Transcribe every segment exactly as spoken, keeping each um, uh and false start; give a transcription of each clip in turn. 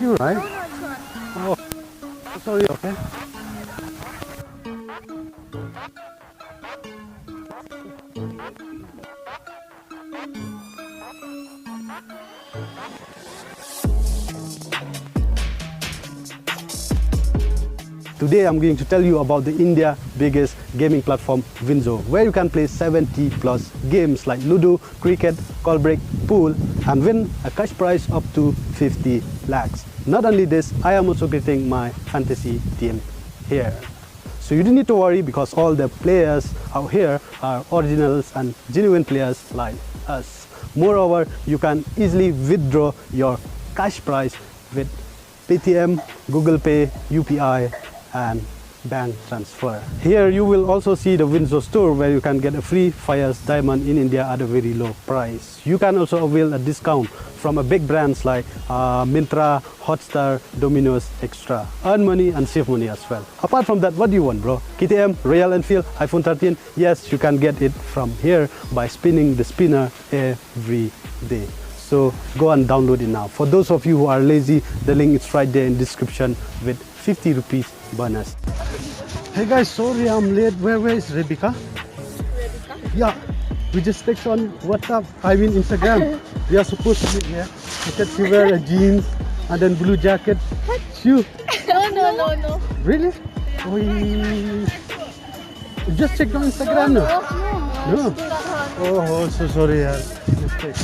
Right? Oh, sorry, okay. Today I'm going to tell you about the India biggest gaming platform Winzo, where you can play seventy plus games like Ludo, cricket, call break, pool, and win a cash prize up to fifty lakhs. Not only this, I am also creating my fantasy team here. So you don't need to worry because all the players out here are originals and genuine players like us. Moreover, you can easily withdraw your cash prize with Paytm, Google Pay, U P I, and bank transfer. Here you will also see the Winzo store where you can get a free Fires Diamond in India at a very low price. You can also avail a discount from a big brands like uh, Myntra, Hotstar, Domino's, et cetera. Earn money and save money as well. Apart from that, what do you want, bro? K T M, Royal Enfield, iPhone thirteen? Yes, you can get it from here by spinning the spinner every day. So go and download it now. For those of you who are lazy, the link is right there in description with fifty rupees bonus. Hey guys, sorry I'm late. Where where is Rebecca? Yeah, we just text on WhatsApp. I mean Instagram. We are supposed to meet here. Look at, she wear a jeans and then blue jacket. Shoe. No, no, no, no. Really? Oh, yeah. Just check on Instagram, no? No. Oh, oh, so sorry, yaar. Mistake.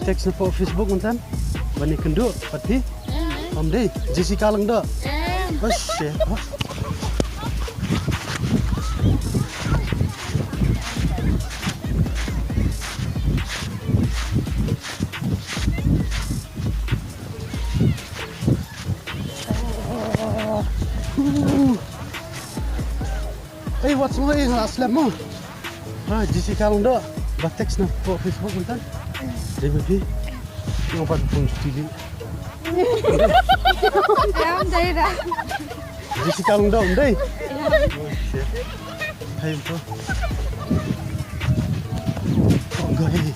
Text na pdeng Facebook mynta. Ban ïakynduh pat phi. Ym dei, Jessica Lyngdoh. Oh shit. Ei, wat sngew ei, nga la slem mo. Ha, Jessica Lyngdoh. Ba text na pdeng Facebook mynta. J B P. Nga pat phone T V. Em dei da. Jessica Lyngdoh, em dei. Oh shit. Hai to. Oh, go ahead.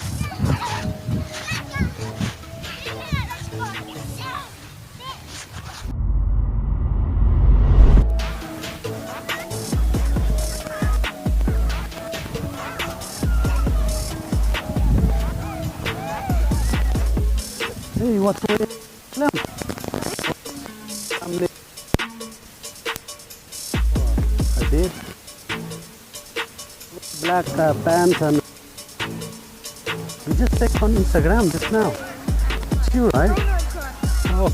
Hey, what's going on? I'm late. I did. Black uh, pants and we just checked on Instagram just now. It's you, right? Oh,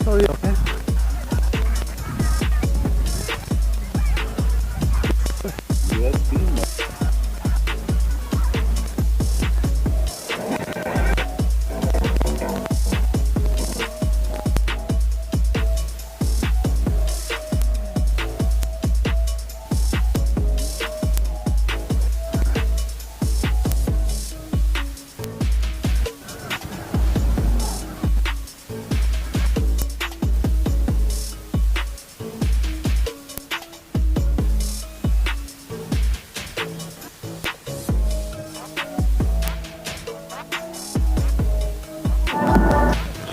sorry, okay.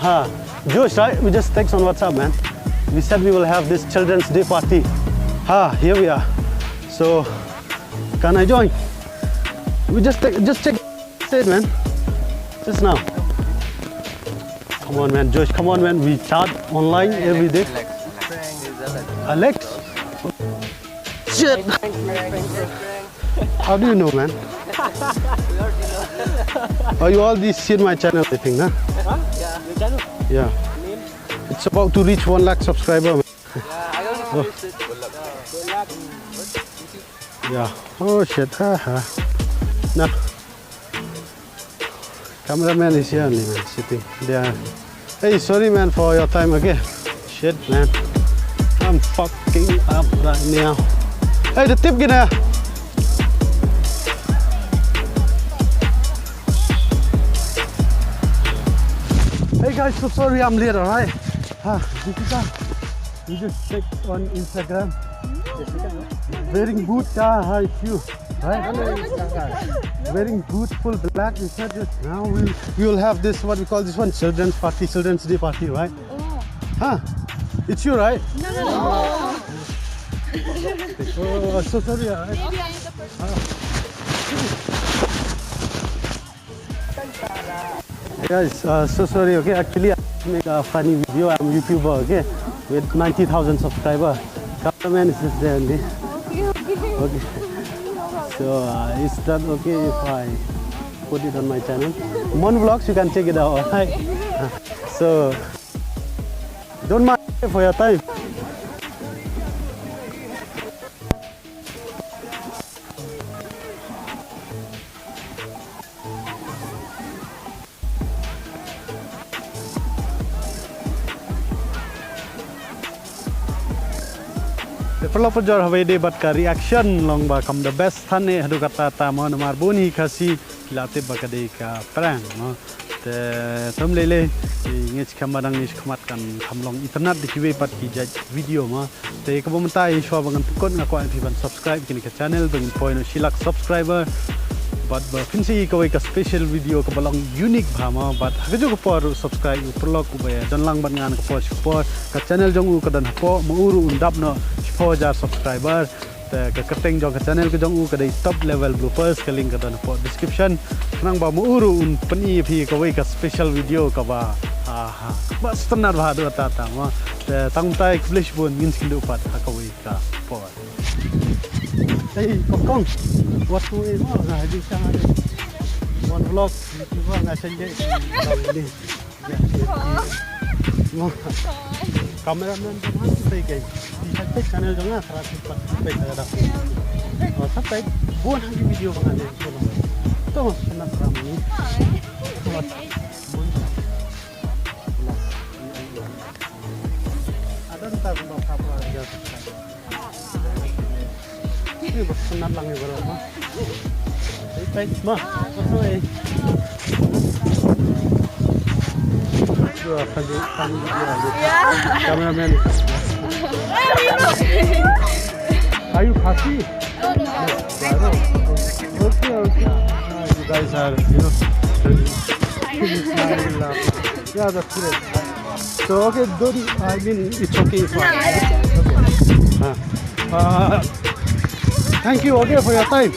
Ha, Josh, right? We just text on WhatsApp, man. We said we will have this children's day party. Ha, here we are. So, can I join? We just te- just check. Said, man. Just now. Come on, man. Josh, come on, man. We chat online every day. Alex? Shit. How do you know, man? Oh, you already seen my channel, I think, huh? Huh? Yeah. Your channel? Yeah. Name? It's about to reach one lakh subscriber. Oh. Yeah. Oh shit. Ha, ha. Nah. Cameraman is here only, man, sitting there. Hey, sorry, man, for your time again. Shit, man. I'm fucking up right now. Hey, the tip gina. Hey guys, so sorry I'm late, alright? Ha, Jessica, you just check on Instagram. Wearing boot ka ha shoe, right? Wearing boot full black. You said just now we we will have this, what we call this one, children's party, children's day party, right? Huh? It's you, right? No. Oh, so sorry. Ah. Guys, uh, so sorry, okay? Actually, I make a funny video. I'm a YouTuber, okay? With ninety thousand subscriber. Cameraman is just there only. Okay, okay. Okay. So, uh, is that okay if I put it on my channel? Mon Vlogs, you can check it out, alright? So, don't mind for your time. Te paralok parajor, haba ïadei bad ka reaction long ba kam da best than eh haduh katta ta mo, namar bun hi Khasi ki la tip ba ka dei ka prank mo. Te tam lei lei, ngi shu kham ba dang ngi shu khmat kan kham long itynnad da kiwei pat ki jait video mo. Te kaba mynta, ïa shuwa ba ngan pynkut, nga kwah ïa phi ban subscribe kane ka channel ba ngin poi noh shi lak subscriber. Bad ba phin sa ïohi kawei ka special video kaba long unique bha mo. Bad ha kajuh ka por ruh subscribe ïa u paralok uba ïa don lang bad nga na ka por sha ka por. Ka channel jong u ka don hapoh, ma u ruh un dap noh shiphew hajar subscriber. Te ka kyrteng jong ka channel ka jong u ka dei Top Level Bloopers, ka link ka don hapoh description. Khnang ba ma u ruh un pyni ïa phi kawei ka special video kaba, aha, ba sngewtynnat bha haduh katta ta mo. Te tang mynta khublei shibun, ngin sa ïakynduh pat ha kawei ka por. Hey, kong kong. Wat tu eh mo, nga hadi sang ada. Mon Vlog, YouTuber nga sendiri. Mo. Cameraman jong nga, sa peit ka. Sa peit channel jong nga, sa peit pat, sa peit ka da. Oh, sa peit bun ha ki video ba nga leh. To, sa na Ramani. Bun. Ada entah ba ka ba ya. Ni ba sngewtynnat lang ïa baroh ma. Peit, peit ma. Oi. Dua kali, kali dia. Cameraman. Are you Khasi? No, no, no. Okay, okay. Ah, you guys are, you know, very, very smile, laugh. Yeah, that's great. So, okay, don't, I mean, it's okay if I. Ah. Uh, thank you again for your time.